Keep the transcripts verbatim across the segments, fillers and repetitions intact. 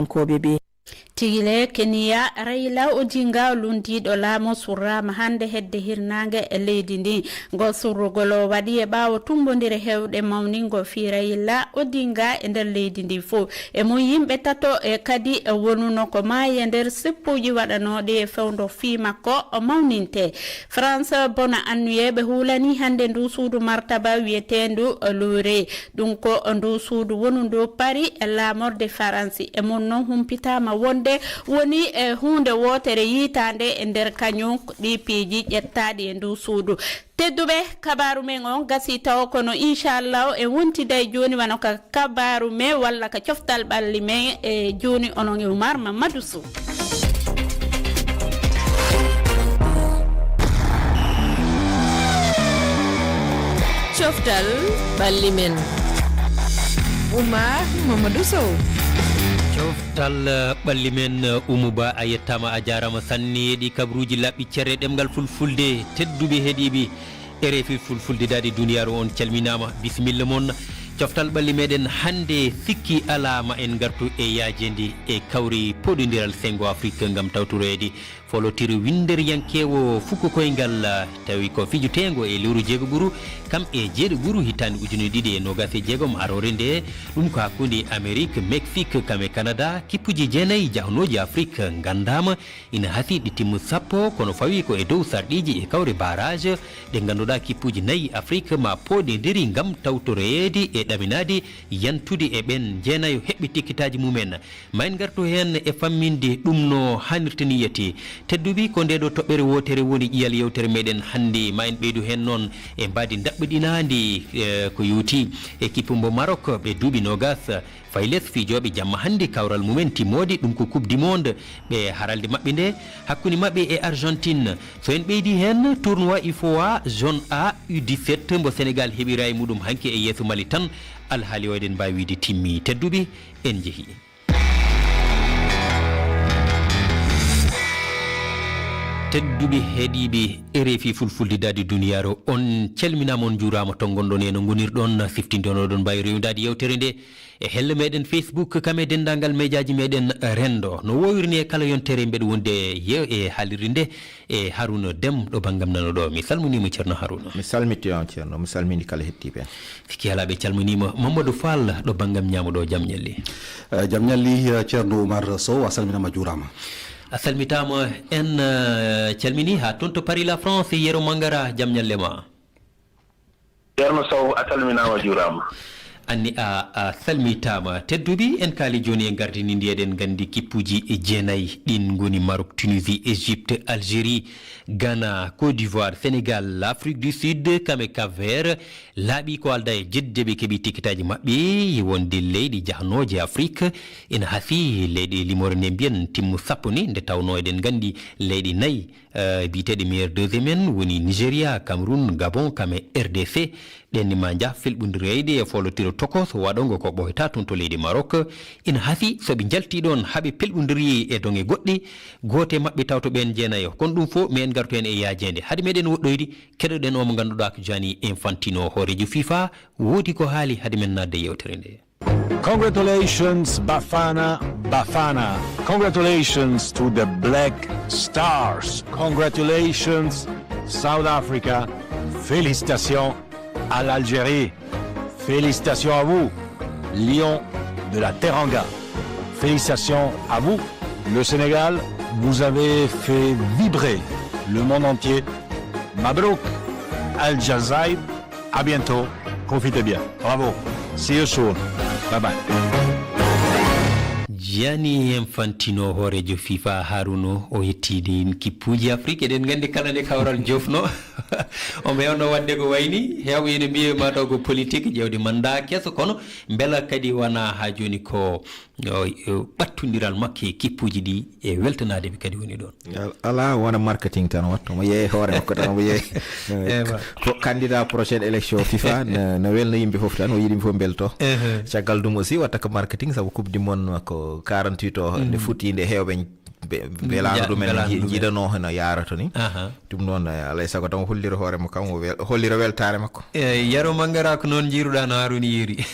Koɓe ɓe. Tigi le, Kenya, Raila Odinga, lundiiɗo laamu, surraama hannde hedde hirnaange e leydi ndi. Ngol surrugol o waɗi e ɓaawo tummbondire heewɗe mawningol fii Raila Odinga e nder leydi ndi fof. E mum yimɓe tato e kadi wonuno ko maayi e nder seppuuji waɗanooɗi e fewndo fii makko o mawninte. France, bona annuye ɓe huulanii hannde ndu suudu martaba wiyeteendu Louvre. Ɗum ko ndu suudu wonundu Paris e laamorde Faransi. E mum noon humpitaama wonde woni e huunde wootere yiitaande e nder kañum ɗi piiji ƴettaaɗi e ndu suudu. Tedduɓe, kabaaru men on gasii tawo, kono inchallahu en wontiday jooni wano ka kabaaru men walla ka coftal ɓalli men e jooni onon e Oumar Mamadou Sow. Coftal ɓalli men. Oumar Mamadou Sow. Coftal, eh, ɓalli men, eh, Oumou Ba, a yettaama, a jaaraama sanne. Ɗi kabruuji laaɓi cere ɗemngal fulfulde. Tedduɓe heɗiiɓe R F I fulfulde daade duniyaaru, on calminaama. Bisimilla mon. Coftal ɓalli meɗen hannde, sikki alaa ma en ngartu e yaajeende e kawri pooɗondiral Senngo Afrik ngam tawtoreede folotiro winnderiyankeewo fuku koyngal, tawi ko fijoteengo e lewru jeegoɓuru, kam e jeeɗiɓuru hitaande ujunere ɗiɗi e noogas e jeegom aroore nde. Ɗum ko hakkunde Amerik, Meksik, kam e Kanada. Kippuuji jeenayi jahnooji Afrik nganndaama, ina hasii ɗi timmu sappo, kono fawii ko e dow sarɗiiji e kawre barrage ɗe ngannduɗaa kippuuji nayi Afrik ma pooɗondiri ngam tawtoreede e ɗaminaade yantude e ɓeen jeenayo heɓɓe tikkitaaji mumen. Ma en ngartu heen e famminde ɗum no haanirta ni yeti. Tedduɓe, ko ndee ɗoo toɓɓere wootere woni ƴiyal yewtere meɗen hannde. Ma en ɓeydu heen noon e mbaadi ndaɓɓiɗinaandi, eh, ko yooti e kippu mbo Maroc ɓe duuɓi noogas. Fayi les, fiijooɓe jamma hannde kawral mumen timmoode, ɗum ko Coupe du Monde, ɓe haralde maɓɓe nde hakkunde maɓɓe e Argentine. So en ɓeydi heen, tournoi U F O A Zone A U dix-sept mbo Sénégal heɓi raay muɗum hanki e yeeso Mali tan, alhaali o eɗen mbaawi wiide timmi. Tedduɓe, en njehi. Tedduɓe heɗiiɓe R F I Fulfulde daade duniyaaru, on calminaama, on njuuraama to ngonɗon e no ngonirɗon, siftinde on oɗon mbaawi rewndaade yewtere nde e helle meɗen Facebook, kam e denndaangal mejaaji meɗen renndo. No woowirni e kala yontere mbeɗa wonde ye-, e haalirde nde e Harouna Dème ɗo banngam nano ɗo. Mi salminiima Ceerno Harouna. Mi salmiti on Ceerno, mi salmini kala heɗtiiɓe. Sikki alaa ɓe calminiima. Mamadou Fall ɗo banngam ñaamo ɗo, jam ñalli. Eh, jam ñalli, eh, Ceerno Oumar Sow, a salminaama, juuraama. A salmitaama, en, eh, calmini haa toon to Paris la France, Yero Mangara, jam ñalle ma. Ceerno Sow, a salminaama, juuraama. Anni a, a salmitaama. Tedduɓe, en kaali jooni e gardini ndi, eɗen nganndi kippuuji e jeenayi ɗin ngoni Maroc, Tunisie, Égypte, Algérie, Ghana, Côte d'Ivoire, Sénégal, Afrique du Sud, kam e Cap Vert. Laaɓi ko alda e jedde ɓe keɓi tikitaaji maɓɓe wonde leyɗi jahnooje Afrik. Ina hasii leyɗe limoore nde mbiyen timmu sappo ni, nde tawnoo eɗen nganndi leyɗe nayi eh, biyeteeɗe meilleur deuxième en woni Nigeria, Cameroun, Gabon, kam e R D C. Ɗen ni ma njah felɓundireyde e foolotiro tokos waɗongo ko ɓooyta toon to leydi Maroc. Ina hasii so ɓe njaltii ɗoon haa ɓe pelɓundiri e doŋe goɗɗe, gooto e maɓɓe tawto ɓeen jeenayo. Kono ɗum fof, mi en ngartu heen e yaajeende. Hade meɗen woɗɗoyde, keɗoɗen o mo ngannduɗaa ko Gianni Infantino, hooreejo FIFA, woodi ko haali hade men naatde e yewtere nde. Congratulations, Bafana Bafana. Congratulations to the Black Stars. Congratulations, South Africa. Félicitations à l'Algérie. Félicitations à vous, Lions de la Teranga. Félicitations à vous, le Sénégal. Vous avez fait vibrer le monde entier. Mabrouk Al Jazair. À bientôt. Profitez bien. Bravo. See you soon. Bye bye. Gianni Infantino, hooreejo FIFA, Harouna, o yettiiɗi kippuuji Afrik. Eɗen nganndi kala nde kawral jofno, omo heewno waɗde ko wayni. Heewɓe ene mbiya mataw ko politique, ƴeewde mandat keso, kono mbela kadi wona haa jooni ko o, o ɓattondiral makko e kippuuji ɗi e weltanaade ɓe kadi woni ɗoon. Al-, alaa, wona marketing tan waɗta, omo yeeya hoore makko tan, omo yeeya. Ewa. Ko candidat prochaine élection FIFA, no, no welna yimɓe fof tan, o yiɗi yimɓe fof mbelto. Ehe. Caggal ɗum aussi waɗta ko marketing, sabu Coupe du Monde makko quarante-huit o, nde fuɗɗii nde heewɓe be-, mbelaano ɗumen, mbelaano ɗumen, jiidanoo heno yaara to ni. Aha. Ɗum noon, eh, alaa e sago tan o hollira hoore makko, kam o wel-, hollira weltaare makko. Eh, Yero Mangara, ko noon njiiruɗaa no Harouna yeeri?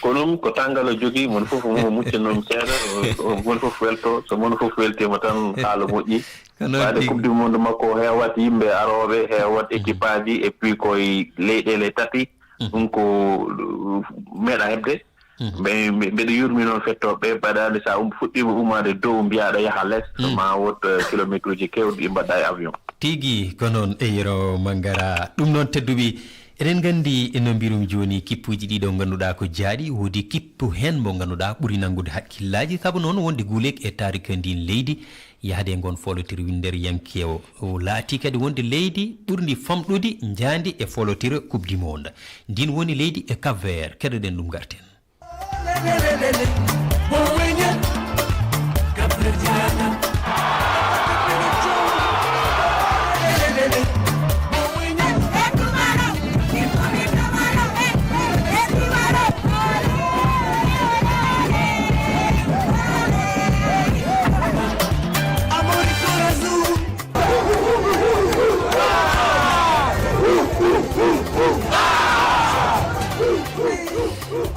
Ko ɗum ko tanngal o jogii, mon fof mo mucca noon seeɗa, o, o, mon fof welto. So mon fof weltiima tan, haala moƴƴi. Ko noon Waade tigi. Coupe du monde makko o, heewat yimɓe arooɓe, heewat équipe aji, et puis koye leyɗeele tati. Ɗum ko, uh, meeɗa heɓde. Mbe-, mbe-, mbeɗa yurmi noon fettooɓe ɓe, mbaɗaani so a um-, fuɗɗiima umaade dow, mbiyaa aɗa yaha les, ma wood, uh, kilometre uji keewɗi ɗi mbaɗɗa e avion. Tigi, ko noon, e Yero Mangara. Ɗum noon, tedduɓe, eɗen nganndi, e no mbirum jooni, kippuuji ɗiɗo ngannduɗaa ko jaaɗi, woodi kippu heen mo ngannduɗaa ɓuri nanngude hakkillaaji, sabu noon wonde guuleeki e taarika ndin leydi, yahde e ngon foolotir winndereyankeewo. O laatii kadi wonde leydi ɓurndi famɗude njaadi e foolotir Coupe du Monde. Ndin woni leydi e Cap Vert, keɗoɗen ɗum ngarten.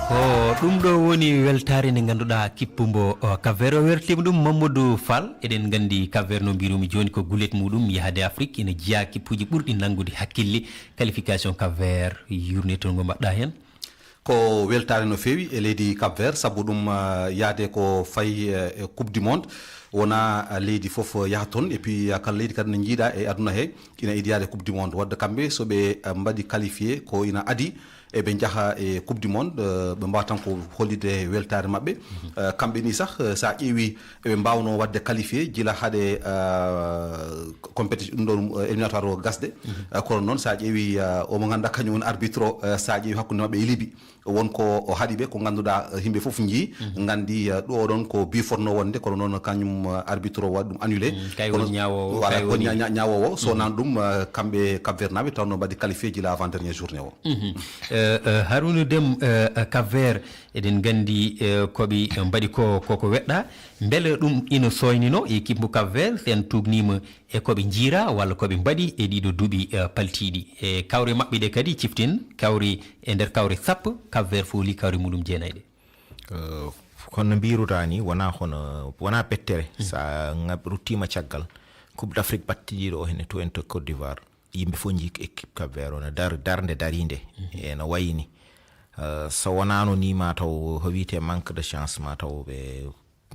Ko ɗum ɗo woni weltaare nde ngannduɗaa kippu mbo, o, Cap Vert o wertiima ɗum Mamadou Fall. Eɗen nganndi Cap Vert no mbirumi jooni ko gulet muɗum yahde Afrique, ina jeyaa kippuuji ɓurɗi nanngude hakkille, qualification Cap Vert, yurmeteeɗo ngo mbaɗɗa heen. Ko weltaare no feewi e leydi Cap Vert, sabu ɗum, ah, yahde ko fayi, eh, e Coupe du Monde, wona, ah, leydi fof, eh, yaha toon, et puis, ah, kala leydi kadi no njiiɗa e aduna he, ina yiɗi yahde Coupe du Monde. Wadde kamɓe so ɓe, ah, mbaɗi qualifié ko ina adi eɓe njaha e Coupe du Monde, eh, ɓe mbawa tan ko hollitde weltaare maɓɓe. Eh, kamɓe ni sah, eh, sa ƴeewi eɓe mbawno wadde qualifié gila haade, eh, compétition ɗum ɗo ɗum, eh, éliminatoire o gasde. Eh, kono noon sa ƴeewi, eh, omo ganduɗa kañum woni arbitre o, eh, sa ƴeewi hakkude maɓɓe e Libi, won ko o haɗi ɓe, ko ganduɗa, eh, yimɓe fof njii, gandi, eh, ɗo ɗon ko bi fotno wonde, kono noon kañum, eh, arbitre o waɗi ɗum annulé. Mm, kay Kono woni ñaawoowo, voilà, kay ko woni ña-, ña-, ñaawoowo. So wonano ɗum, eh, kamɓe Cap Vert naɓe tawno mbaɗi qualifié gila avant dernière journée o. Mhm. Eh, eh, Harouna Dem, eh, eh, Cap Vert, eɗen nganndi, eh, ko ɓe mbaɗi ko, koko weɗɗa. Mbele ɗum ina sooynino e équipe mo Cap Vert, so en tuugniima e ko ɓe njiira walla ko ɓe mbaɗi e ɗiɗo duuɓi, eh, paltiiɗi? E kawre maɓɓe ɗe kadi ciften, kawre e nder kawre sappo, Cap Vert fooli kawre muɗum jeenayi ɗe. Eh, kono no mbiruɗaa ni, wonaa hono, wonaa bettere. Sa ngab-, ruttiima caggal Coupe d'Afrique battidiiɗo o hene to en to Côte d'Ivoire. Yimɓe fof njii équipe Cap Vert o no dar-, darnde dariinde. Mhm. E no wayi ni. Eh, so wonaano ni ma taw ko wiyetee manque de chance, ma taw ɓe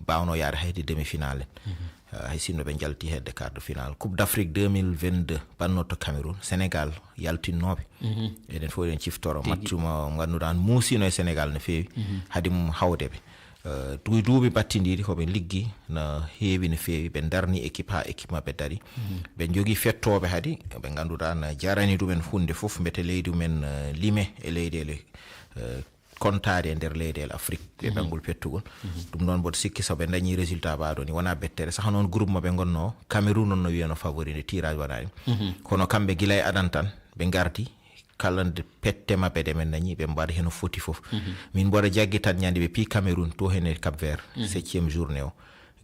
mbaawno yaade hayde demi-finale en. Mhm. Eh, hay sinno ɓe njalti hedde quart de finale. Coupe d'Afrique deux mille vingt-deux, banno to Cameroun, Sénégal yaltinnooɓe. Mhm. Eɗen fof eɗen ciftoro Tigi. Match mo ngannduɗaa muusino e Sénégal no feewi. Mhm. Hade mum hawde ɓe. Eh, duuɓi, duuɓi battindiiɗi ko ɓe liggi no heewi no feewi, ɓe darni équipe haa équipe maɓɓe dari. Mhm. Ɓe njogii fettooɓe hadi, ɓe ngannduɗaa no jarani ɗumen huunde fof, mbete leydi mumen, eh, lime e leyɗeele, eh, kontaade e nder leyɗeele Afrique e Mhm. ɓanngol pettugol. Mhm. Ɗum noon mboɗo sikki so ɓe dañii résultat mbaɗo ni wonaa bettere. Saha noon groupe mo ɓe ngonnoo, Cameroun noon no wiyano favori nde tirage waɗaani. Mhm. Kono kamɓe gila e adan tan, ɓe ngardi, kala nde pette maɓɓe ɗe men dañi, ɓe mbaɗa heno foti fof. Mhm. Min mboɗo jaggi tan ñande ɓe pii Cameroun to hene Cap Vert, Mhm. septième journée o.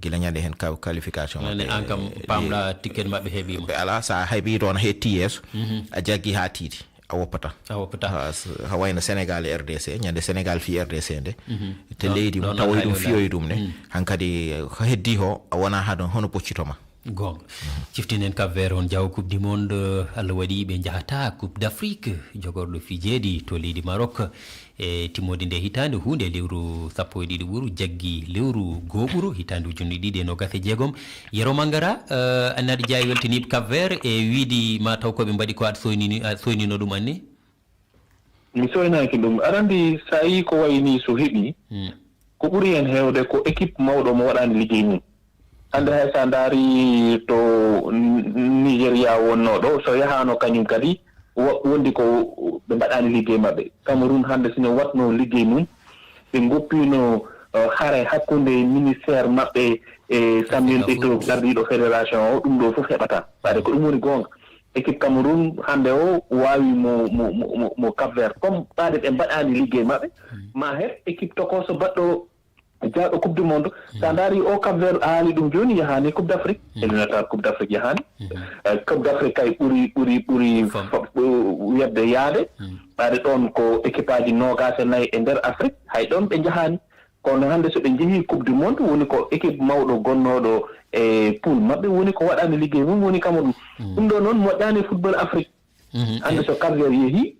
Gila ñande hen ka-, qualification Ñande maɓɓe, an kam eh, pamɗa ticket maɓɓe heɓiima. Ɓe ala, sa heɓi ɗon hetti yeeso, Mhm. a jaggi ha tiiɗi, a woppata. A woppata. Ha s-, ha wayno Sénégal e R D C, ñande Sénégal fi R D C nde. Mhm. Te Ɗon, leydi mum ɗon tawoy hay ɗum ɗon fiyoy ɗon. Ɗum ne. Mhm. Hankadi, eh, ko heddi ho, a wona haɗon hono boccito ma. Goonga. Ciftinen Cap Vert on jawo Coupe du Monde, Allah waɗi ɓe njahata Coupe d'Afrique, jogorɗo fijeedi to leydi Maroc. E timmoode nde hitaande, huunde lewru sappo e ɗiɗi ɓuru, jaggi lewru goo ɓuru, hitaande ujunere ɗiɗi e noogas e jeegom. Yero Mangara, eh, Annaadi Njaay weltaniiɓe Cap Vert e wiide ma taw ko ɓe mbaɗi ko aɗa soynini-, aɗa soynino ɗum anni? Mi soynaaki ɗum. Aɗa anndi, so a yii ko wayi nii so heɓii, Hmm. ko ɓuri heen heewde ko équipe mawɗo mo waɗaani liggey mum. Hannde hay so a ndaari to N-, Nigeria wonnoo ɗo, so yahaano kañum kadi, wo-, wondi ko ɓe mbaɗaani liggey maɓɓe. Cameroun hannde so no waɗnoo liggey mum, ɓe ngoppiino, eh, hare hakkunde ministère maɓɓe e Samuel Eto'o, gardiiɗo fédération o, ɗum ɗo fof heɓataa. Ɓaade ko ɗum woni goonga. Équipe Cameroun hannde o waawi mo, mo, mo, mo, mo Cap Vert. Comme ɓaade ɓe mbaɗaani liggey maɓɓe, ma heɓ équipe tokooso baɗɗo Jaaɗo Coupe du Monde, so a ndaari o Cap Vert, a haali ɗum jooni, yahaani Coupe d'Afrique. Éliminatoire Coupe d'Afrique yahaani. Eh, Coupe d'Afrique kay ɓuri, ɓuri, ɓuri fa-, ɓu-, wedde yaade. Ɓaade ɗoon ko équipe aji noogaas e nayi e nder Afrique, hay ɗoon ɓe njahaani. Kono hannde so ɓe njehii Coupe du Monde, woni ko équipe mawɗo gonnooɗo e poule maɓɓe, woni ko waɗaani liggey mum, woni Cameroun. Ɗum ɗo noon moƴƴaani e football Afrique. Hannde so Cap Vert yehii,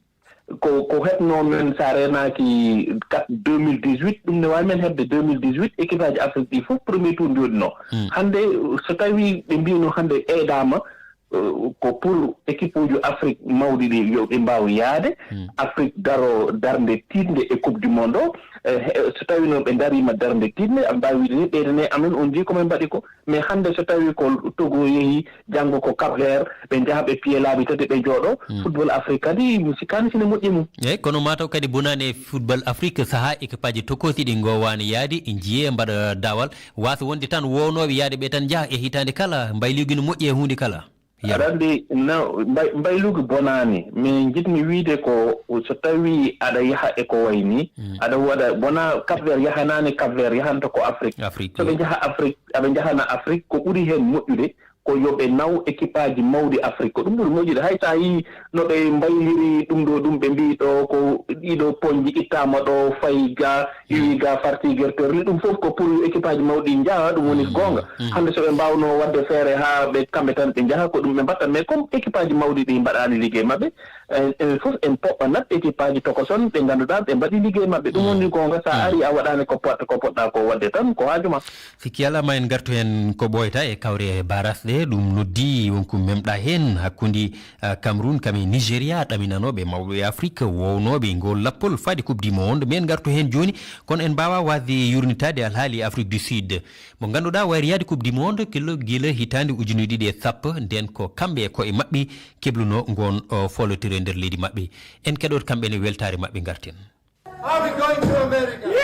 ko, ko heɓnoo men, so a reenaaki, kat deux mille dix-huit, ɗum ne waawi men heɓde deux mille dix-huit, équipe aji Afrique ɗi fof premier tour njooɗinoo. Hannde, so tawii ɓe mbiino hannde ɓeydaama, eh, ko pour équipe uji Afrique mawɗi ɗi yo ɓe mbaaw yaade, Afrique daro darnde tiiɗnde e Coupe du Monde o. Eh, he-, so tawii noon ɓe ndariima darnde tiiɗnde, aɓe mbaawi wiide ni ɓeydane amen, on njii ko men mbaɗi ko. Mais hannde so tawii ko Togo yehi, janngo ko Cap Vert, ɓe njaha ɓe piye laabi tati ɓe njooɗo, football Afrique kadi mi sikkaani sine moƴƴi mum. Eeyi, kono mataw kadi bonaani e football Afrique sahaa équipe aji tokoosi ɗi ngoowaani yaade, njiyee mbaɗa daawal, waasa wonde tan wownooɓe yaade ɓe tan njaha e hitaande kala, mbayliigu no moƴƴi e huunde kala. Yero. Aɗa anndi, no, mbay-, mbaylugu bonaani. Min njiɗmi wiyde ko, so tawii aɗa yaha e ko wayi nii, aɗa waɗa, wonaa Cap Vert yahanaani, Cap Vert yahanta ko Afrique. Afrique, so ɓe njaha Afrique, aɓe njahana Afrique, ko ɓuri heen moƴƴude ko yo ɓe naw équipe aji mawɗi Afrique. Ko ɗum ɓuri moƴƴude. Hay so a yii no ɓe mbayliri ɗum ɗo, ɗum ɓe mbii ɗo ko ɗiɗo poñji ittaama ɗo, fayi ga, iwi ga, farti gerterli, ɗum fof ko pour équipe aji mawɗi njaha, ɗum woni goonga. Hannde so ɓe mbaawnoo waɗde feere haa ɓe kamɓe tan ɓe njaha, ko ɗum ɓe mbaɗta. Mais comme équipe aji mawɗi ɗi mbaɗaani liggey maɓɓe, en, en fof en poɓɓa nat équipe aji tokoson ɓe ngannduɗaa ɓe mbaɗi liggey maɓɓe. Ɗum woni goonga, so a ari a waɗaani ko pot-, ko poɗɗaa ko waɗde tan, ko haaju ma. Sikki alaa ma en ngartu heen ko ɓooyta e kawre baras ɗe, ɗum noddi wonko memɗa heen hakkunde, ah, Cameroun kam e Nigeria, ɗaminanooɓe mawɓe Afrique, wownooɓe ngol lappol faade Coupe du Monde. Men ngartu heen jooni, kono en mbaawaa waasde yurnitaade alhaali Afrique du Sud. Mo ngannduɗaa wayri yaade Coupe du Monde kilo gila hitaande ujunere ɗiɗi e sappo, nden ko kamɓe e koye maɓɓe keblunoo ngoon, o, foolotire nder leydi maɓɓe. En keɗoto kamɓe ne weltaare maɓɓe ngarten. Are we going to America? Yeah!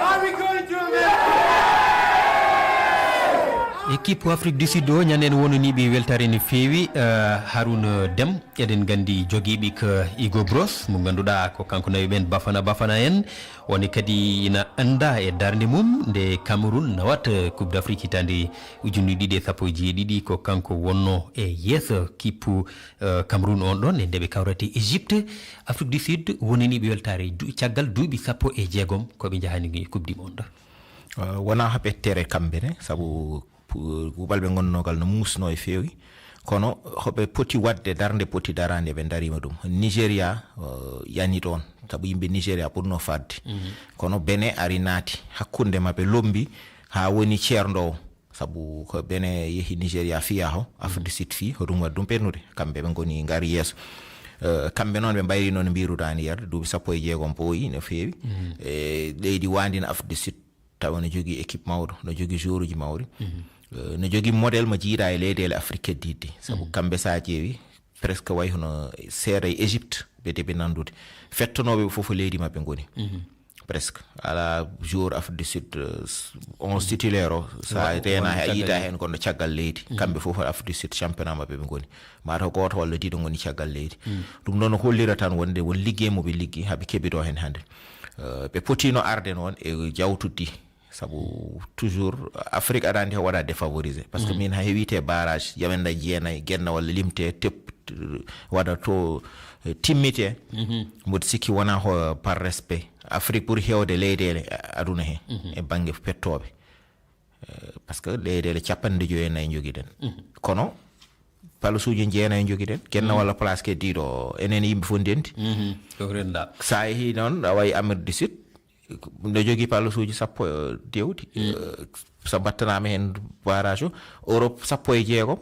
Are we going to America? Équipe Afrique du Sud o, ñande en wonani ɓe weltaare no feewi, eh, Harouna Dème, eɗen nganndi jogiiɓe ko Hugo Broos, mo ngannduɗaa ko kanko nawi ɓen Bafana Bafana en, woni kadi ina anndaa e darnde mum nde Cameroun nawat, eh, Coupe d'Afrique hitaande ujunere ɗiɗi e sappo e jeeɗiɗi, ko kanko wonnoo e yeeso kippu eh, Cameroun on ɗon, e nde ɓe kawrata e Égypte, Afrique du Sud wonani ɓe weltaare du-, caggal duuɓi sappo e jeegom ko ɓe njahani Coupe du Monde. Eh, wonaa haa ɓettere kamɓe ne, sabu pu-, kuuɓal ɓe ngonnoo ngal no muusnoo e feewi. Kono hoɓe poti waɗde darnde poti daraande ɓe ndariima ɗum. Nigeria, eh, yani ɗoon, sabu yimɓe Nigeria ɓurnoo fadde. Kono Benin ari naati hakkunde maɓɓe, lombi haa woni ceerndoowo. Sabu ko Benin yehi Nigeria fiya ho, Afrique du Sud fii, hoɗum waɗi ɗum ɓennude. Kamɓe ɓe ngoni ngari yeeso. Eh, kamɓe noon ɓe mbayri noon mbiruɗaani yerde, duuɓi sappo e jeegom ɓooyi no feewi. E leydi waandi no Afrique du Sud, tawa no jogii équipe mawɗo, no jogii joueuruji mawɗi. Eh, no jogii modèle mo jiiɗa e leyɗeele Afrique keddiiɗe. Sabu kamɓe so a ƴeewi, presque way hono seeɗa e Égypte, ɓe deɓi nanndude. Fettonooɓe ɓe fof ko leydi maɓɓe ngoni. Presque. Alaa joueur Afrique du Sud, euh, s-, onze titulaire o, so a reena a yiita heen kono caggal leydi. Kamɓe fof Afrique du Sud, championnat maɓɓe ɓe ngoni. Mataw gooto walla ɗiɗo ngoni caggal leydi. Ɗum noon hollira tan wonde won liggey mo ɓe liggi, haa ɓe keɓi ɗo heen hannde. Euh, ɓe potiino arde noon e jawtuɗi. Sabu toujours Afrique aɗa anndi o waɗa défavorisé. Parce que min haa heewii te barrage, yamen na jeenayi, genna walla limte, tep-, waɗa to, eh, timmite. Mboɗo sikki wonaa ho par respect. Afrique ɓuri heewde leyɗeele a-, aduna he, e bannge pettooɓe. Eh, parce que leyɗeele capanɗe joyi e nayi njogiɗen. Kono palasuuji jeenayi njogiɗen. Genna walla place keddiiɗo, enen yimɓe fof ndendi. Ko renda. So a yehii noon, a wayi Amérique du Sud, no jogii palasuuji sappo e dewɗi. Eh, so mbattanaama heen barrage o, Europe sappo e jeegom.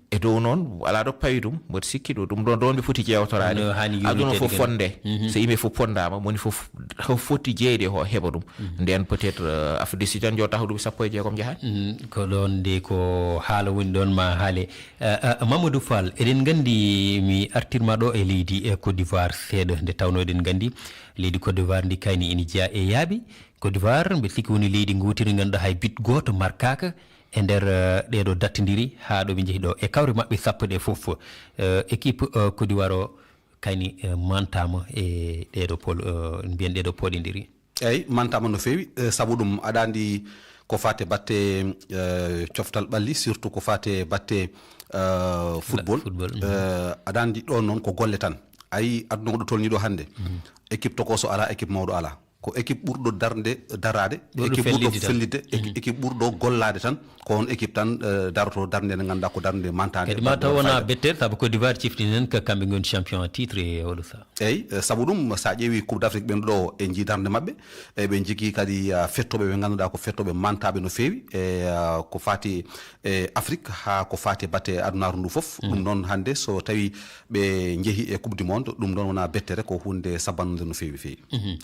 E dow noon, alaa ɗo pawi ɗum, mboɗo sikki ɗo, ɗum ɗo, ɗo ɓe foti jeewtoraade. Aduna fof fonde. So yimɓe fof pondaama, moni fof ho-, foti jeyde ho heɓa ɗum. Ndeen peut-être, eh, Afrique du Sud tan jotta ko duuɓi sappo e jeegom njahaani. Ko ɗoon de ko haala woni ɗoon ma haale. Eh, eh, Mamadou Fall, eɗen nganndi mi artirma ɗo e leydi, eh, Côte d'Ivoire seeɗa, nde tawnoo eɗen nganndi leydi Côte d'Ivoire ndi kayni ina jeyaa e yaaɓi. Côte d'Ivoire, mbeɗa sikki woni leydi ngootiri ngannduɗaa hay but gooto markaaka e nder, eh, ɗeeɗo dattindiri haa ɗo ɓe njehi ɗo. E kawre maɓɓe sappo ɗe fof, eh, équipe, eh, Côte d'Ivoire o kayni, eh, mantaama e ɗeeɗo pol-, eh, mbiyen ɗeeɗo pooɗindiri. Eyi, mantama no feewi, eh, sabu ɗum aɗa anndi ko faati e batte, eh, coftal ɓalli, surtout ko faati e batte, eh, football. Football, mhm. Eh, aɗa anndi ɗoon noon ko golle tan. Ayi, aduna ko ɗo tolni ɗo hannde. Mhm. Équipe tokoso alaa, équipe mawɗo alaa. Ko équipe ɓurɗo darnde, daraade, ɓurɗo équipe ɓurɗo fellidde tan. Fellidde, équi-, mhm, équipe ɓurɗo gollaade tan. Ko on équipe tan, eh, daroto darnde nde ngannduɗaa ko darnde mantande, kadi ma taw wona bettere, sabu Côte d'Ivoire ciftinii en ko kamɓe ngoni champion titre e oɗo sahaa. Eyi, eh, sabu ɗum, so a ƴeewi Coupe d'Afrique ɓen ɗo, en njii darnde maɓɓe. E ɓe njogii kadi, ah, fettooɓe ɓe ngannduɗaa ko fettooɓe mantaaɓe no feewi. E, ah, ko faati e Afrique, haa ko faati e batte adunaaru ndu fof. Mm. Ɗum noon hannde so tawi ɓe njehi e Coupe du Monde, ɗum ɗoon wona bettere, ko huunde sabbannde no feewi feewi. Mhm.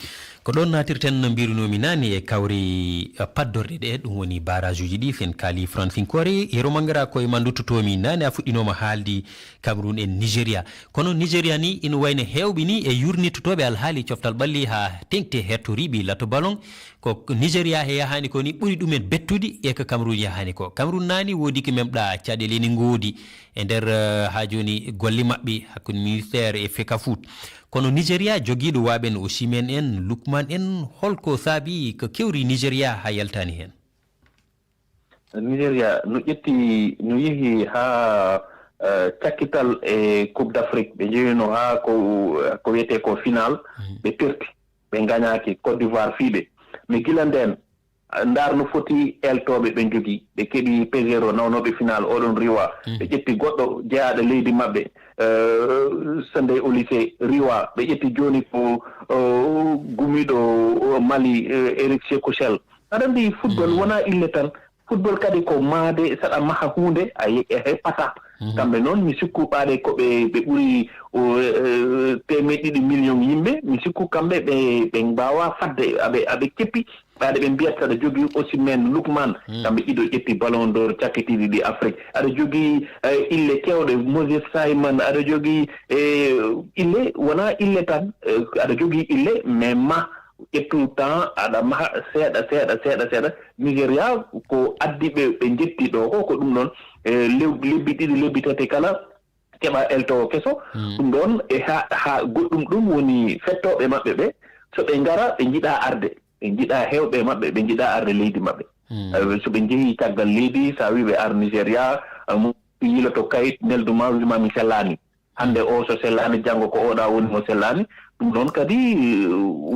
Ko ɗoon naatirten no mbiirunoomi naane e kawri, eh, paddorɗe ɗe, ɗum woni barrage uji ɗi, sen kaali francinkoore. Yero Mangara, ko e ma nduttotoomi naane, a fuɗɗinooma haaldi Cameroun e Nigeria. Kono Nigeria ni ina wayno heewɓe ni e yurnittotooɓe alhaali coftal ɓalli haa teŋti hertoriiɓe lato ballon. Ko Nigeria he yahaani ko ni ɓuri ɗumen bettude e ko Cameroun yahaani ko. Cameroun naani woodi ko memɗa caɗeele ene ngoodi e nder, eh, haa jooni golle maɓɓe hakkunde ministère e Fecafoot. Kono Nigeria jogiiɗo waaɓe no Osimhen en, Lookman en, holko saabi ko kewri Nigeria haa yaltaani heen? Nigeria no ƴetti, no yehi haa, eh, cakkital e Coupe d'Afrique, ɓe njehino haa ko, ko wiyetee ko final, mhm, ɓe perti, ɓe ngañaaki, Côte d'Ivoire fii ɓe. Mais gila ndeen, ndaar no foti eeltooɓe ɓe njogii. Ɓe keɓi Peseiro nawnooɓe final, oɗon riiwa. Mhm. Ɓe ƴetti goɗɗo jeyaaɗo leydi maɓɓe, eh, Sunday Oliseh riiwa. Ɓe ƴetti jooni ko, eh, gumiiɗo, eh, Mali, eh, Eric Sekou Chelle. Aɗa anndi football, mhm, wonaa ille tan. Football kadi ko mahde, saɗa maha huunde, a ye-, a heppata. Mhm. Kamɓe noon, mi sikku ɓaade ko ɓe, ɓe ɓuri, o, eh, teemeɗɗe ɗiɗi million yimɓe, mi sikku kamɓe ɓe, ɓe mbaawaa fadde, aɓe, aɓe keppi, ɓaade ɓe mbiyat saɗa jogii Osimhen, Lookman, mhm, kamɓe ɗiɗo ƴetti Ballon d'Or cakkitiiɗi ɗi Afrique. Aɗa jogii, eh, ille keewɗe, Moses Simon, aɗa jogii, eh, ille, wonaa ille tan, eh, aɗa jogii ille, mais ma ƴettu temps, aɗa maha seeɗa, seeɗa, seeɗa, seeɗa. Nigeria ko addi ɓe, ɓe njetti ɗo ko, ko ɗum ɗon, e lew-, lebbi ɗiɗi, lebbi tati kala, keɓa eltowo keso. Hmm. Ɗum ɗon, e ha, ha goɗɗum ɗum woni fettooɓe maɓɓe ɓe, so ɓe ngara, ɓe njiɗa arde. Ɓe njiɗa heewɓe maɓɓe, ɓe njiɗa arde leydi maɓɓe. Hmm. Eh, so ɓe njehi caggal leydi, sa wi ɓe ar Nigeria, eh, mo yiiloto kayit, nelduma, wima mi sellaani. Hannde o so sellaani, janngo ko oɗa woni mo sellaani. Ɗum noon kadi, eh,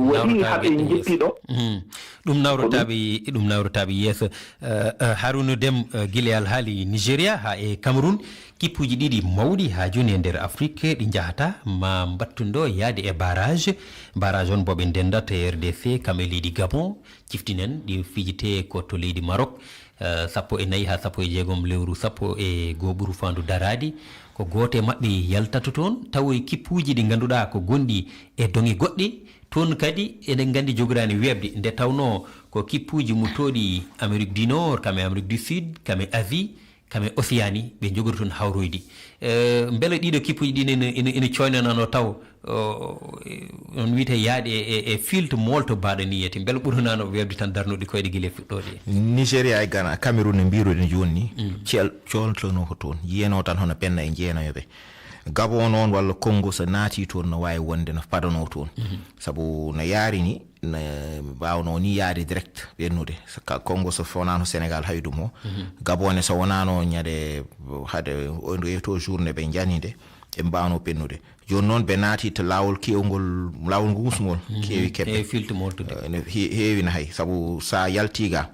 waɗi haɓe njettiiɗo. Mhm. Ɗum nawrotaaɓe, ɗum nawrotaaɓe yeeso. Eh, eh, Haruna Dem, eh, gila e alhaali Nigeria haa e Cameroun, kippuuji ɗiɗi mawɗi haa jooni e nder Afrique ɗi njahata ma mbattundo yaade e barrage. Barrage on mbo ɓe ndendata e R D C, kam e leydi Gabon, ciftinen ɗi fijete ko to leydi Maroc. Eh, sappo e nayi haa sappo e jeegom lewru sappo e goo ɓuru faandu daraade. Ko gooto e maɓɓe yaltata toon, tawoy kippuuji ɗi ngannduɗaa ko gonɗi e doŋe goɗɗe. Toon kadi eɗen nganndi jogoraani weeɓde, nde tawnoo ko kippuuji muttooɗi Amérique du Nord, kam e Amérique du Sud, kam e Asie, kam e Océanie, ɓe njogori toon hawroyde. Eh, mbele ɗiɗo kippuuji ɗi ene, ene, ene cooynananoo taw, o, e, on wiyte yaade e, e, e filt molto baɗaniyete, mbele ɓuranaano weeɓde tan darnude koyɗe gila e fuɗɗoode? Nigeria e Ghana, Cameroun no mbiruɗen jooni ni, mm, cel-, coltono ko toon, yiyeno tan hono penna e jeenayoɓe. Gabon noon walla Congo so naati toon no waawi wonde no padanoo toon. Mhm. Sabu no yaari ni, no mbaawno ni yaade direct ɓennude. So ka-, Congo so wonano Sénégal hay ɗum o. Mhm. Gabon ne so wonano ñande hade o yeto journée ɓe janide, ɓe mbaawno ɓennude. Jooni noon ɓe naati to laawol keewngol, laawol ngusngol, mhm, keewi keɓɓe. Keewi filt moltude. Eh, ne he-, heewi na hay, sabu sa yalti ga,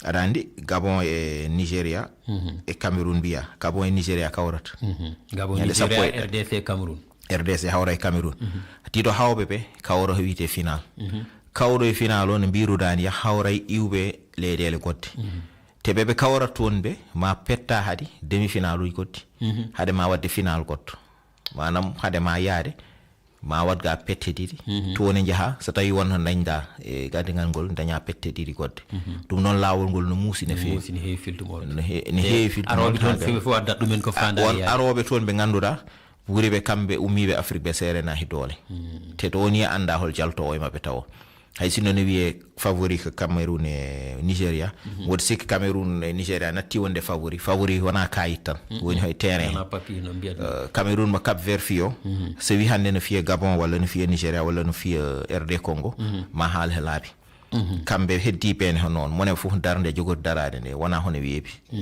aɗa anndi Gabon e Nigeria, mhm, e Cameroun mbiya. Gabon e Nigeria kawrata. Mhm. Gabon, ñande sappo Nigeria, e R D C, Cameroun. R D C hawra e Cameroun. Mhm. Tiiɗo hawɓe ɓe kawra ko wiyetee final. Mhm. Kawro e final o no mbiruɗaa ni hawra e iwɓe leyɗeele goɗɗe. Mhm. Te ɓe ɓe kawrata toon ɓe ma petta hade demi-final uji goɗɗi. Mhm. Hade ma waɗde final goɗɗo. Maanaam hade ma yaade ma waɗ ga pette ɗiɗi. Mhm. Toon e njaha, so tawi wonno dañda e gaddigal ngol, daña pette ɗiɗi goɗɗe. Mhm. Ɗum noon laawol ngol no muusi no feewi. Muusi no heewi filtu molto. No he-, no heewi filtu molto. Arooɓe toon feewi fof addat ɗumen ko faandaare yaade. Won arooɓe toon ɓe ngannduɗaa ɓuri ɓe kamɓe ummiiɓe Afrique ɓe seerenaaki doole. Mhm. Te ɗo ni annda hol jaltoowo e maɓɓe tawo. Hay sinno ne wiyee favori ko Cameroun e Nigeria. Mhm. Mboɗo sikki Cameroun e Nigeria natti wonde favori. Favori wona kayit tan. Mhm. Woni hoy terrain. Wona papier no mbiyatnoo. Eh, Cameroun mo Cap Vert fiyo. Mhm. So wi hannde no fiya Gabon walla no fiya Nigeria walla no fiya R D Congo. Mhm. Ma haal he laabi. Kamɓe heddiiɓe en hono on, mone fof darnde jogori daraade nde, wonaa hono weeɓi. Eh,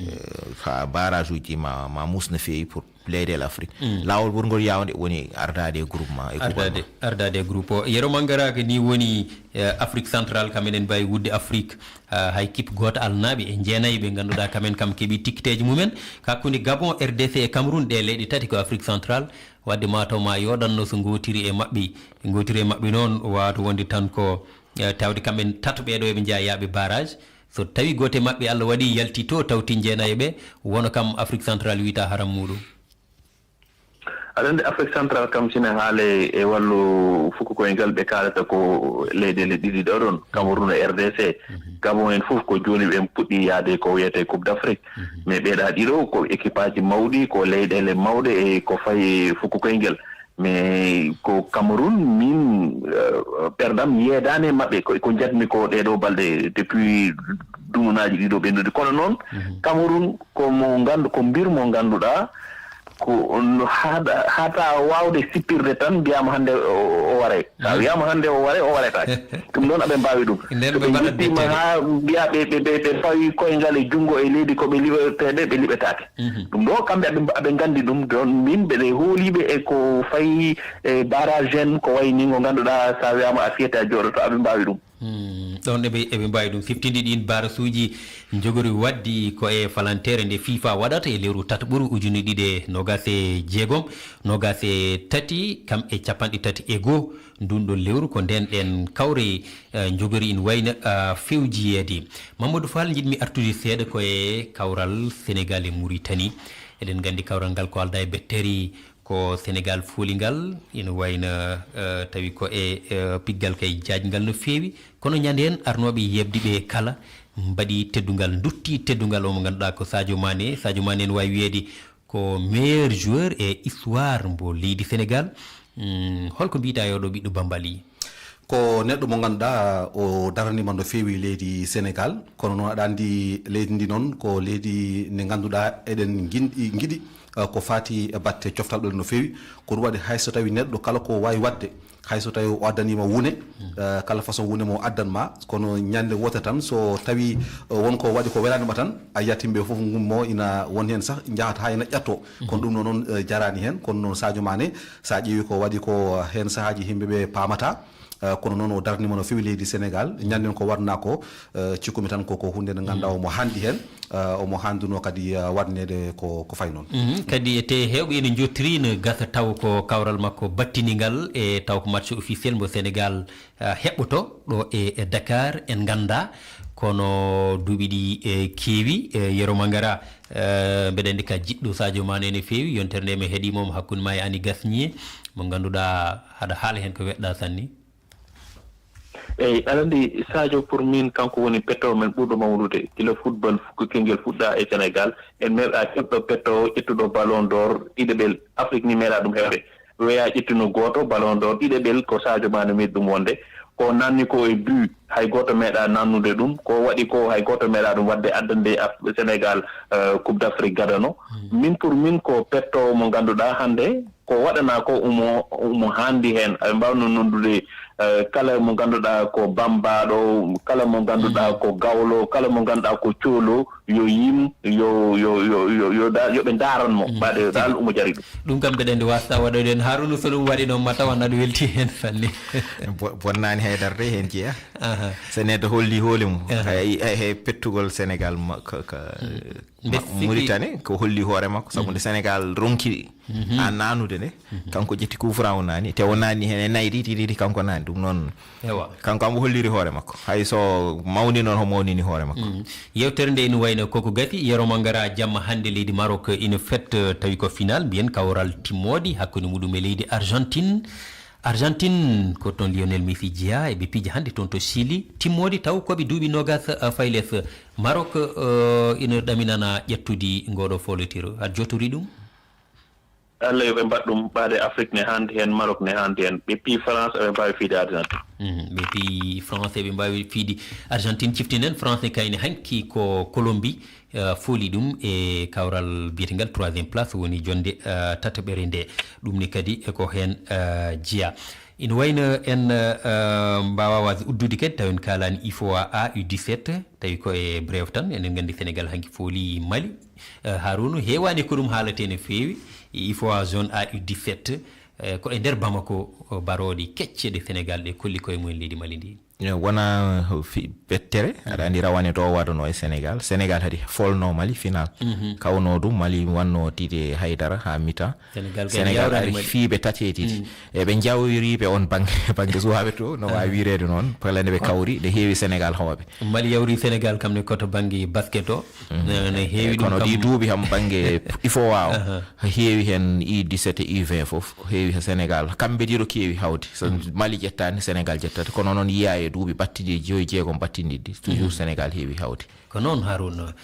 haa barrage uji ma, ma muus no feewi pour leyɗeele Afrique. Laawol ɓurngol yaawde woni ardaade e groupement, e groupe. Ardaade, ardaade e groupe o. Yero Mangara ko ni woni, eh, Afrique Centrale, kam eɗen mbaawi wudde Afrique, ah, hay équipe gooto alnaaɓe e jeenayi ɓe ngannduɗaa kamen kam keɓi ticketji mumen. Hakkunde Gabon, R D C e Cameroun, ɗe leyɗe tati ko Afrique Centrale. Wadde mataw ma yooɗanno so ngootiri e maɓɓe. Ngootiri e maɓɓe noon waawata wonde tan ko, eh, tawde kamɓe tato ɓeeɗo eɓe njeya yaaɓe barrage. So tawi gooto e maɓɓe Allah waɗi yalti to tawti jeenayi ɓe, wono kam Afrique Centrale wiyta haram muɗum. Aɗa anndi Afrique Centrale kam sine haale e wallu fuku koyngal ɓe kaalata ko leyɗeele ɗiɗi ɗo ɗon, Cameroun e R D C. Gabon en fof ko jooni ɓe puɗɗi yaade ko wiyetee Coupe d'Afrique. Mais ɓeeɗa ɗiɗo ko équipe aji mawɗi, ko leyɗeele mawɗe e ko fayi fuku koyngal. Mais ko Cameroun, min, eh, ɓerɗam yeedaani e maɓɓe, ko, ko njatmi ko ɗee ɗoo balɗe depuis dumunaaji ɗiɗo ɓennuɗi. Kono noon, Cameroun ko mo nganndu-, ko mbir mo ngannduɗaa, ko no haɗa, haɗa waawde sippirde tan, mbiyaama hannde o, o waray. So a wiyaama hannde o waray, o waretaake. Ɗum noon aɓe mbaawi ɗum. Nden So ɓe ɓe mbaɗat njottiima dettere. Haa mbiya ɓe, ɓe, ɓe, ɓe pawi koyngal e junngo e leydi ko ɓe liɓeteeɓe, ɓe liɓetaake. Ɗum ɗo kamɓe aɓe, aɓe nganndi ɗum. Ɗon min mbeɗe hooliiɓe e ko fayi e barrage en, ko wayi ni ngo ngannduɗaa so a wiyaama a fiyete a jooɗoto, aɓe mbaawi ɗum. Hmm, ɗon eɓe, eɓe mbaawi ɗum. Siftinde ɗiin barasuuji njogori waɗdi ko e falanteere nde FIFA waɗata e lewru tataɓuru ujunere ɗiɗi e noogas e jeegom, noogas e tati, kam e capanɗe tati e goo. Ndun ɗon lewru ko nden ɗen kawre, eh, njogori ina wayno, ah, fewjiyeede. Mamadou Fall, njiɗmi artude seeɗa ko e kawral Sénégal e Mauritanie. Eɗen nganndi kawral ngal ko aldaa e betteeri ko Sénégal fooli ngal, ina wayno, eh, tawi ko e, eh, piggal kay jaajngal no feewi. Kono ñande heen arnooɓe yeɓde ɓe kala mbaɗi teddungal, ndutti teddungal o mo ngannduɗaa ko Sadio Mané. Sadio Mané ene waawi wiyeede ko meilleur joueur e histoire mbo leydi Sénégal. Hmm, holko mbiytaa e oɗo ɓiɗɗo Bambali? Ko neɗɗo mo ngannduɗaa o daraniima no feewi leydi Sénégal, kono noon aɗa anndi leydi ndi noon ko leydi ndi ngannduɗaa eɗen ngin-, ngiɗi, eh, ko faati e batte coftal ɗo no feewi. Ko ɗum waɗi hay so tawi neɗɗo kala ko waawi waɗde, hay so tawi o addaniima wune, eh, kala façon wune mo addan ma, kono ñande woote tan so tawi, eh, won ko waɗi ko welaani ma tan, a yiyat yimɓe fof ngummo ina won heen sah njahata haa ina ƴatto. Kono ɗum ɗo noon, eh, jaraani heen, kono noon Sadio Mané, so a ƴeewi ko waɗi ko heen sahaaji yimɓe ɓe paamata, eh, kono noon o daraniima no feewi leydi Sénégal, ñanden ko waɗnaa ko, eh, cikkumi tan ko, ko huunde nde ngannduɗaa omo haandi heen, eh, omo haandunoo kadi, eh, waɗneede ko, ko fayi noon. Mhm. Kadi e te heewɓe ene njottiri no gasa taw ko kawral makko battiningal e taw ko match officiel mbo Sénégal, eh, heɓɓoto ɗo e, e Dakar en nganndaa, kono duuɓi ɗi, eh, keewi, eh, Yero Mangara, eh, mbeɗa anndi ka jiɗɗo Sadio Mané ene feewi, yontere nde mi heɗii mo hakkunde ma e Ani Gasnier, mo ngannduɗaa haɗa haala heen ko weɗɗa sanne. Eyi, aɗa anndi Sadio pour min kanko woni petto men ɓurɗo mawnude. Gila football fu-, ko kengel fuɗɗa e Sénégal, en meeɗa keɓɗo petto ƴettuɗo Ballon d'Or ɗiɗaɓel. Afrique ni meeɗa ɗum heɓde. Weya ƴettuno gooto Ballon d'Or ɗiɗaɓel ko Sadio Mané meeɗi ɗum wonde. Ko nanni ko e but, hay gooto meeɗa nannude ɗum. Ko waɗi ko hay gooto meeɗa ɗum waɗde addande Af-, Sénégal, eh, Coupe d'Afrique gadano. Min pour min ko petto mo ngannduɗaa hannde ko waɗanaa ko omo, omo haandi heen. Aɓe mbaawno noddude, eh, kala mo ngannduɗaa ko bammbaaɗo, kala mo ngannduɗaa ko gawlo, kala mo ngannduɗaa ko coolo, yo yim, yo, yo, yo, yo, yo da-, yo ɓe ndaaran mo. Mbaɗe dal omo jari ɗum. Ɗum kam mbeɗa anndi waastaa waɗoyde heen. Haruna, so ɗum waɗi noon, ma taw an aɗa welti heen sanne. Bo-, bonnaani haydara de heen jeyaa. Aha. So neɗɗo holli hoole mum, aha, hay, hay, hay pettugol Sénégal ma-, ka, ka, Mbe ma-, sikki Mauritanie, ko holli hoore makko, sabu nde Sénégal ronki a nanude nde, kanko ƴetti coup franc o nani, te o nani heen e nayi ɗiɗi, ɗiɗi, kanko nani ɗum noon. Ewa. Kanko am o holliri hoore makko. Hay so mawni noon, o mawnini hoore makko. Mm. Yewtere nde ina wayno koko gasi, Yero Mangara jamma hannde leydi Maroc ina fetta, tawi ko final, mbiyen kawral timmoodi hakkunde muɗum e leydi Argentine. Argentine, ko toon Lionel Messi jeyaa, eɓe pija hannde toon to Chili. Timmoodi taw ko ɓe duuɓi noogas, eh, fayi les. Maroc, eh, ina ɗaminana ƴettude ngooɗo foolotiro. Aɗa jootori ɗum? Allah yo ɓe mbaɗ ɗum, ɓaade Afrique ne haandi heen, Maroc ne haandi heen. Ɓe pii France, eɓe mbaawi fiide aduna. Mhm, ɓe pii France, eɓe mbaawi fiide Argentine. Ciftinen France ne kayne hanki ko Colombie, eh, fooli ɗum e kawral biyetengal troisième place, woni jonnde, eh, tataɓere nde. Ɗum ne kadi e ko heen, eh, jeyaa. Ina wayno en uh, mbaawa waasde uddude kadi taw en kaalaani ifoa a u dix-sept, tawi ko e bref tan. Eɗen nganndi Sénégal hanki fooli Mali. Uh, Harouna, heewaani ko ɗum haaletee no feewi. Ifoa zone a u dix-sept, uh, ko e nder Bamako, uh, barooɗe kecce ɗe Sénégal ɗe kolli koye mumen leydi Mali ndi. Wona fi bettere, aɗa anndi rawane to waɗano e Sénégal. Sénégal hadi folno Mali final. Kawno ɗum Mali wanno tide haydara ha mita. Sénégal ari fiiɓe tati e titi. Eɓe jawriɓe on bangge, bangge suwaɓe to, no wawi wireede noon, pala nde ɓe kawri, nde heewi Sénégal hooɓe. Mali yawri Sénégal kam ne koto bangge basket o. No heewi ɗum. Kono ɗi duuɓi ham bangge ifoa o, heewi hen u dix-sept e u vingt fof, heewi he Sénégal. Kamɓe ɗiɗo keewi hawde. So Mali ƴettaani, Sénégal ƴettata. Kono noon yiyaa e duuɓi battiɗi joyi, jeegom battindiɗi, toujours Sénégal heewi hawde. Ko noon, Harouna.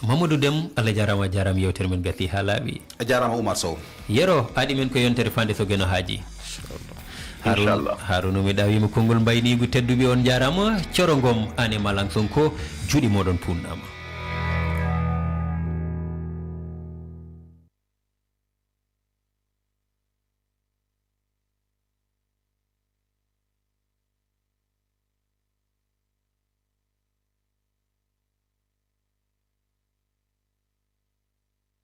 Mamadou Dem, Allah jarama, jarama, yewtere men gasi ha laaɓi. A jarama, Oumar Sow. Yero, aɗi men ko yontere fande so geno haaji. Inchallah. Harouna, mi ɗawima konngol mbaynigu tedduɓe, on jarama. Coro Ngom, an e Malang Sonko, juuɗe moɗon punnama.